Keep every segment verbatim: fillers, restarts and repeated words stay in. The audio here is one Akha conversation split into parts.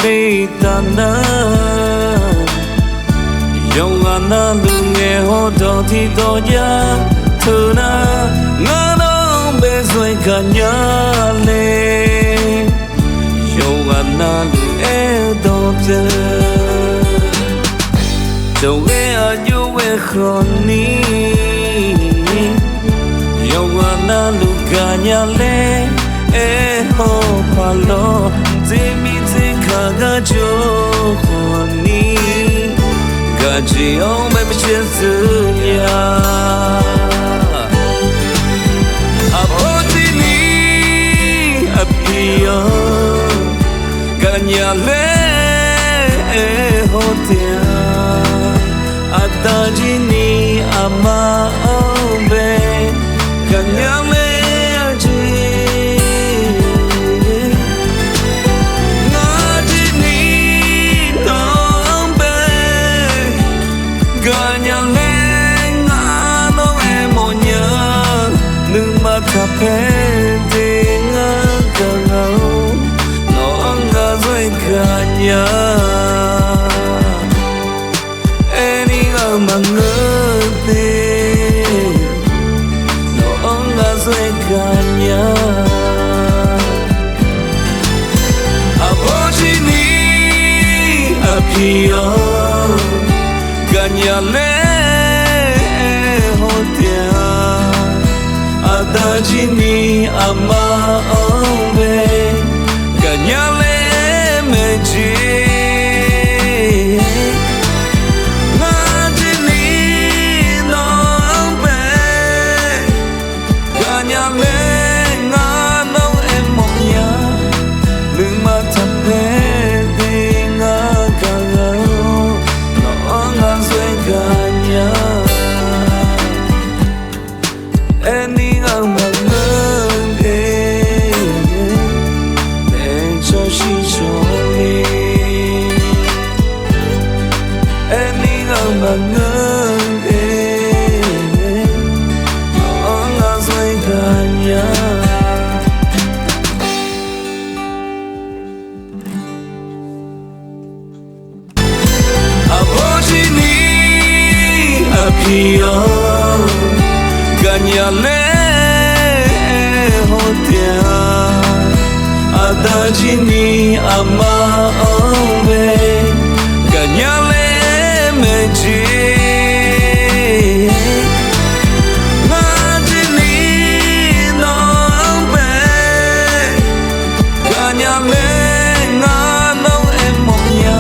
Khoertaf nar, yawqghaq navluf ngaeq hawdawq tiqdawq jav teunar, ngar nawr bae zaw-aer gaqnya le. Yawqghaq navluf aerdawq pyeuf, jawqghae aqjox ghae khawfni, yawqghaq navluf gaqnya laer aer-awr paq lawr, dzer mir dzer kaq gar jawr khawfni, gaqjeq-anr bae bishar zeuya. Aqbawr jir ni aqpiq-anr gaqnya laer aer-awr taef-a. Aqda jir ni aqma-anr bae gaqnya laer jeq, ngar jir ni nawq-anr bae gaqnya laer ngar nawr aermawf nya. Nuima taqpaer de ngar gaq ghaq-awr, nawq-anr ngar zawr-aer gaqnya. Aerni ngar maqngeur de, nawq-anr ngar zawr-aer gaqnya. Aqbawr jir ni aqpiq-anr gaqnya laer aer-awr taef-a. Aqda jir ni aqma-anr bae gaqnya laer aer mae jeq, ngar jir ni nawq-anr bae gaqnya laer ngar nawr aermawf nya. Nuima taqpaer de ngar gaq ghaq-awr, nawq-anr ngar zawr-aer gaqnya. Aerni ngar maqngeur de, naeq-aer jawr shir jawr-ir. Aerni ngar maqngeur de, nawq-anr ngar zawr-aer gaqnya. Aqbawr jir ni aqpiq-anr gaqnya laer aer-awr taef-a. Aqda jir ni aqma-anr bae gaqnya laer aer mae jeq, ngar jir ni nawq-anr bae gaqnya laer ngar nawr aermawf nya.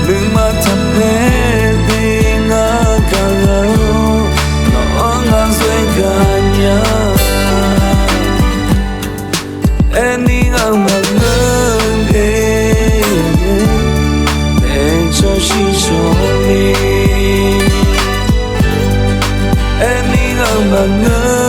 Nuima taqpaer de ngar gaq ghaq-awr, nawq-anr ngar zawr-aer gaqnya. Aerni ngar maqngeur de, naeq-aer jawr shir jawr-ir. Aerni ngar maqngeur